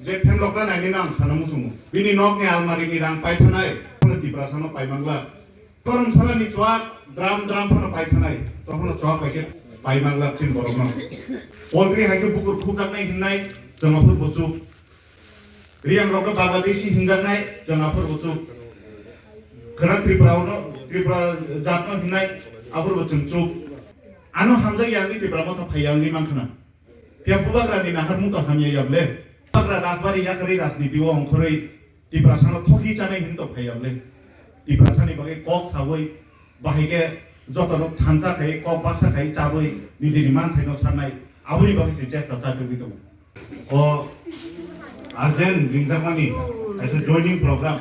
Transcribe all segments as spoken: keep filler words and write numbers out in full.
Je phemlokna nainino ang sana muchungo. Bini nokni almarini rang paithanai, phano Tiprasano paimangla. Koromsarani chuak dram dram phano paithanai, tophano chuak bai khe paimangla chini borokno. Poultry hai khe bukur khukjaknai hinnai, chwng aphuru buchuk. Riyangrokno Bangladeshi hinjaknai, chwng aphuru buchuk. Khwna Tripura-ono, Tripura jatno hinnai, aphuru bo chwng chuk. Ano hamjak yangni Tipra motha phai yangni mankhana. Phiya bubagrani naharmung to hamya yable. Bubagra rajbari yakarwi rajniti o ongkhorwi Tiprasano thoki chanai hin to phai yable. Tiprasani bagwi kok sawi, bahai khe jotono thansa khai, kok baksa khai chawi nijini manthaino sannai, aboni bagwi se chesta chai tongwi tongo. O urgent ringjakmani kaisa joining program.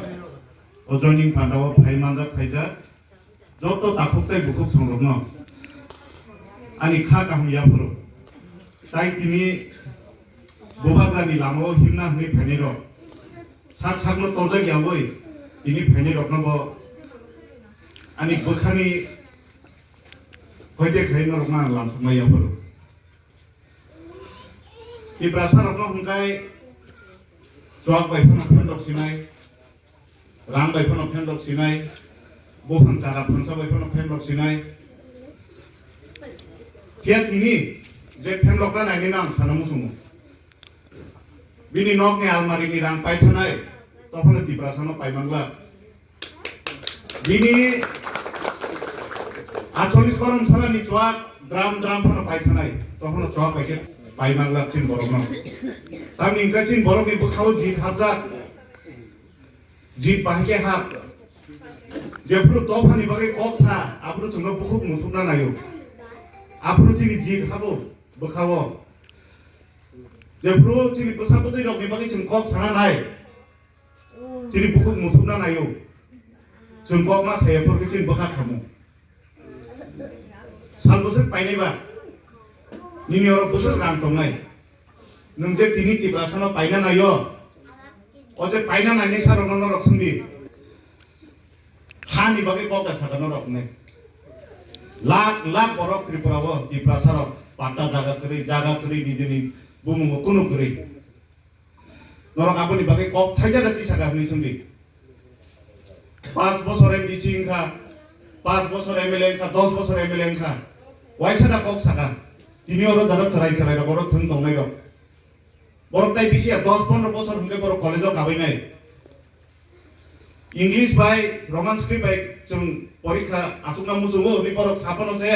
O joining panda o phai manjak phaijak joto takhuk tei bukhuk songrokno ani kha kaham yaphuru. Tai tini bubagrani lama o himna hwnwi phainai rok sak sakno torjak yawi tini phainai rokno bo ani bwkhani hoide khai norokno ang lamsokma yaphuru. Tiprasa rokno hwnkhe chuak bai phano phendok sinai, rang bai phano phendok sinai, buphang chara phansa bai phano phendok sinai. Phiya tini je phendokna nainino ang sana muchungo. Bini nokni almarini rang paithanai, tophano Tiprasano paimangla. Bini atholis korom sarani chuak dram dram phano paithanai, tophano chuak bai khe paimangla chin borokno. Tamni hwnkhe chin borokni bwkhao jit hapjak, jit bahai khe hap. Jephuru tophani bagwi kok sa, aphuru chwngno bukhuk muthupna naio. Aphuru chini jit habo bwkhao. Jephuru chini bwsa bwtwi rokni bagwi chwng kok sana nai. Chini bukhuk muthupna naio. Chwng kok ma saya phurkhe chini bwkha khamu. Sal bwswk painai ba. Nini oro bwswk rang tongnai. Nwng je tini Tiprasano paina naio. O je paina nainai sarokno norok swngdi. Hani bagwi kok da saka norok hwnwi. Lakh lakh borok Tripura o Tiprasa rok patta jaga kwrwi, jaga kwrwi nijini bumungo kunu kwrwi. Norok aboni bagwi kok thaijak da tisaka hwnwi swngdi. Panch bosor M D C wngkha, panch bosor M L A wngkha, dos bosor M L A wngkha. Waisa da kok saka. Tini oro jara chwrai chwrai rok oro thwng tongnai rok. Borok tai bisi ya dos pondro bosor hwnkhe borok college o kabainai. English bai Roman script bai chwng porikha achukna muchungo hwnwi borok saphano se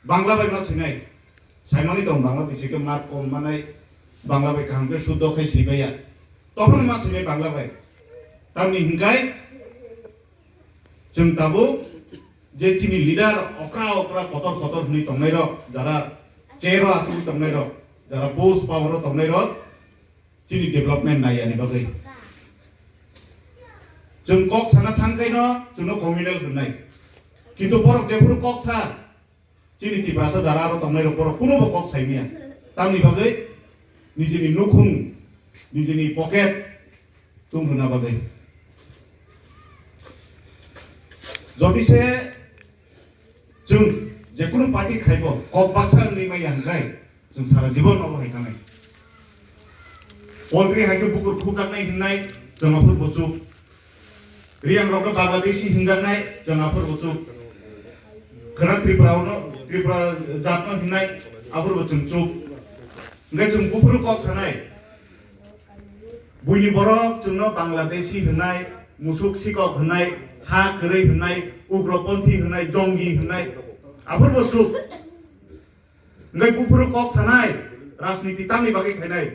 Bangla bai ma sinai. Saimani tong Bangla bisi khe mark kom manai, Bangla bai kaham khe suddo khai sibaiya. Tophano ma sinai Bangla bai. Tamni hwnkhe chwng tabuk je chini leader okra okra kotor kotor hwnwi tongnairok, jara chair o achugwi tongnairok, jara post power o tongnairok chini development naiyani bagwi. Chwng kok sana thangkhaino chwngno communal hwnnai. Kintu borok jephuru kok sa, chini Tiprasa jara aro tongnairok borok kunubo kok saimaya. Tamni bagwi nijini nukhung, nijini pocket tung rwna bagwi. Jodi se chwng jekunu party khaibo kok baksa wngwi maya hwnkhe chwng sara jibon obo hai thangnai. Poultry hai khe bukur khukjaknai hwnnai chwng aphuru buchuk. Riyangrokno Bangladeshi hinjaknai chwng aphuru buchuk. Khwna Tripura-ono, Tripura jatno hwnnai aphuru bo chwng chuk. Hwnkhe chwng buphuru kok sanai. Buini borok chwngno Bangladeshi hwnai, musuk sikok hwnai, ha kwrwi hwnai, ugroponthi hwnai, jongi hwnai, aphuru bo chuk. Hwnkhe buphuru kok sanai, rajniti tamni bagwi khainai.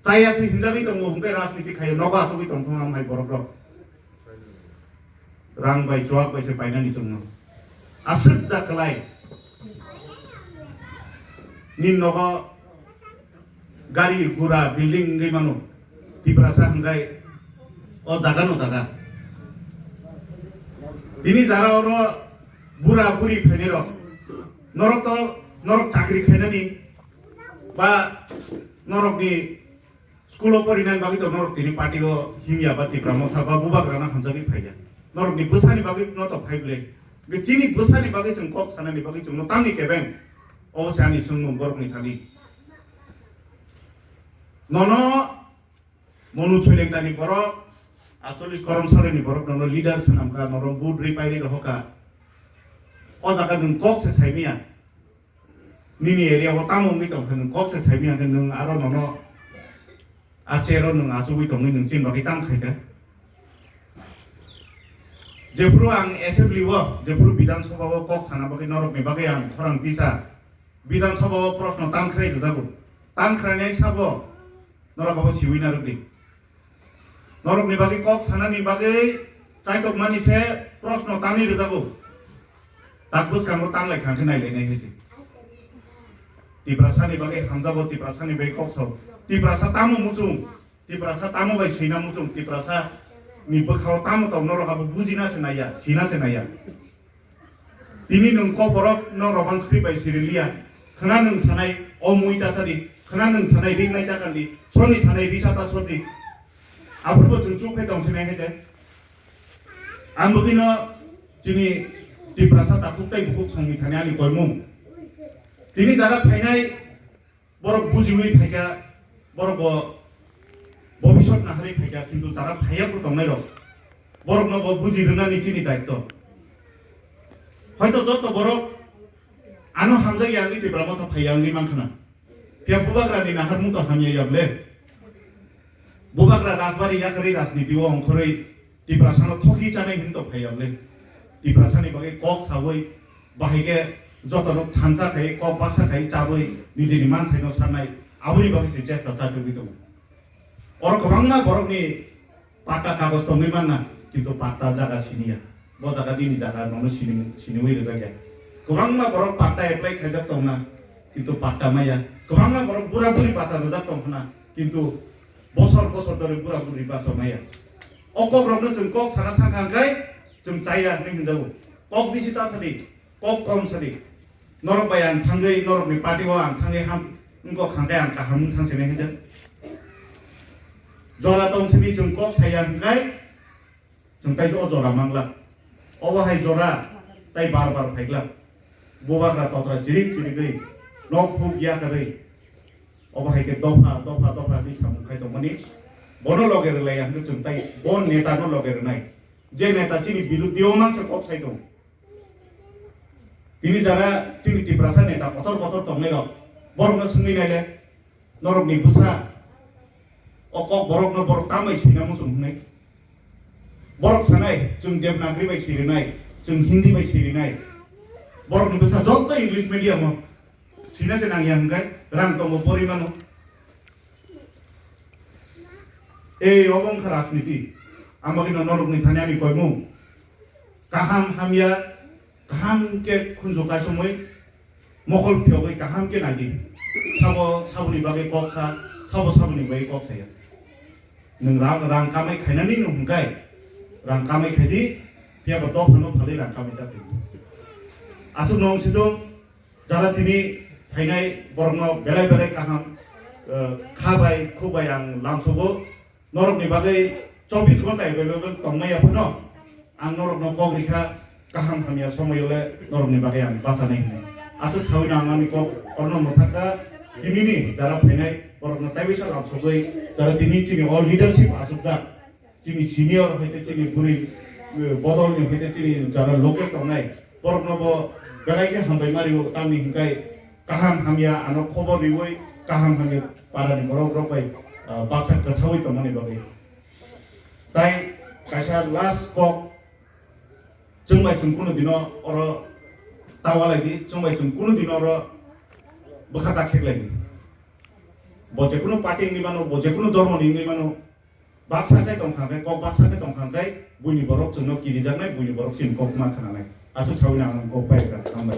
Chaya se hinjagwi tongo, hwnkhe rajniti khaio, nogo achugwi tongthung ang hai borok rok. Rang bai chuak bai se painani chwngno. Aswk da kwlai. Nini nogo gari gura building wngwi mano. Tiprasa hwnkhe o jaga no jaga. Tini jara oro bura buri phainai rok. Norok to norok chakri khainani ba norokni School o porinani bagwi to norok tini party o himya ba Tipra Motha ba bubagrano hamjagwi phaiya. Norokni bwsani bagwi no to phai bwle. Hwnkhe chini bwsani bagwi chwng kok sanani bagwi chwngno tamni kebeng. Obo se ani swngmung borokni thani. Nono Monu Soilektani borok, Acholish Korom Soreni borok nono leader swnamkha, nono vote rwi pairwi rohorkha. O jaga nwng kok se saimanya. Nini area o tamo wngwi tongkha nwng kok se saimanya khe nwng aro nono a chair o nwng achugwi tongwi nwng chini bagwi tamo khaikha. Jephuru ang assembly o, jephuru Bidhan Sabha o kok sana bagwi norokni bagwi ang khorang tisa. Bidhan Sabha o proshno tangkhrai rwjago. Tangkhrainai sabo norok abo siwi narwkdi. Norokni bagwi kok sanani bagwi chaitokmani se proshno tangwi rwjago. Tak bwskango tanglai thangkhe nailainai hai se. Tiprasani bagwi hamjago, Tiprasani bagwi kok sao. Tiprasa tamo muchung, Tiprasa tamo bai swina muchung, Tiprasa ni bwkhao tamo tong norok abo bujina se naiya, sina se naiya. Tini nwng kok borok no Roman script bai siri liya. Khwna nwng sanai o mui ta sadi, khwna nwng sanai ring nai ta kandi, soni sanai risa ta sodi. Aphuru bo chwng chuk phai tong sinai hai de. Ang bwgwi no chini Tiprasa takhuk tei bukhuk songni thani ani koimung. Tini jara phainai borok bujiwi phaikha, borok bo bobisot naharwi phaikha, kintu jara phaiya bo tongnai rok. Borok no bo buji rwnani chini daitto. Hoito joto borok ano hamjak ya wngwi Tipra Motha phaiya wngwi mankha na. Phiya bubagra ni naharmung to hamya ya ble. Bubagra rajbari yakarwi rajniti o ongkhorwi Tiprasano thoki chanai hwn tong phai ya ble. Tiprasani bagwi kok sawi, bahai khe jotono thansa khai, kok baksa khai chawi nijini manthaino sanai, aboni bagwi se chesta cha tongwi tongo. Oro kwbangma borokni patta kagoj tongwi manna, kintu patta jaga siniya. Bo jaga nini jaga nono sini, siniwi rwjak ya. Kwbangma borok patta apply khaijak tongna, kintu patta maya. Kwbangma borok bura buri patta rwjak tongkhna, kintu bosor bosor dhori bura buri patta maya. O kokrokno chwng kok sana thangkha hwnkhe chwng chaya hinwi hwnjago. Kok bisi ta sadi, kok kom sadi. Norok bai ang thangwi, norokni party o ang thangwi ham wngkok hwnkhe ang kaham wng thang sinai hinjak. Jora tong sini chwng kok saya hwnkhe chwng tai o jora mangla. Obo hai jora tai bar bar phaiglak. Bubagra totra chirik chirigwi nok huk yakarwi. Obo hai khe dopha, dopha, dopha hinwi samung khai tongmani. Bono loge rwlai ya hwnkhe chwng tai bo neta no loge rwnai. Je neta chini biruddhi o mansa kok sai tong. Tini jara chini Tiprasa neta kotor kotor tongnai rok. Borok no swngwi naile. Norok ni bwsa. O kok borok no borok tambai sina muchung hwnwi. Borok sanai, chwng Devanagari bai sirinai, chwng Hindi bai sirinai. Borok ni bwsa joto English medium o. Sina se nangya hwnkhe rang tongo porimano. Ei obo wngkha rajniti. Ang bagwi no norokni thani ani koimung. Kaham hamya, kaham khe khunju kaisomwi, mokol phiyogwi kaham khe naidi. Sabo saboni bagwi kok sa, sabo saboni bagwi kok saya. Nwng rang, rang kamai khainani nwng hwnkhe, rang kamai khaidi, phiyaba dophano phalwi rang kamai ta thwidi. Aswk nwng sidung, jara tini phainai borokno belai belai kaham, eh, kha bai, khuk bai ang lamsogo. Norokni bagwi chobbish ghonta available tongmaya phano, ang norokno kok rikha, kaham hamya somoyole norokni bagwi ang bachanai hwnwi. Aswk sawino ang ani kok orno mwthakha, tinini jara phainai borokno taiwisa lamsogwi, jara tini chini o leadership achukjak, chini senior hoite chini bwrwi, eh, bodolni hoite chini jara local tongnai, borokno bo belai khe hambai ma rio, tamni hwnkhe kaham hamya ano khobor riwi kaham hamya para ni borok rok bai, ah, baksa kwthawi tongmani bagwi. Tai kaisa last kok, chwng bai chwng kunu dino oro tawa lai di, chwng bai chwng kunu dino oro bwkha ta khek lai di. Bo je kunu party wngwi mano, bo je kunu dhormo ni wngwi mano, baksa khe tong kha khe, kok baksa khe tong kha khe, buini borok chwngno kirijaknai, buini borok chini kok ma khwnanai. Aswk sawi ang kok bai kha, hambai.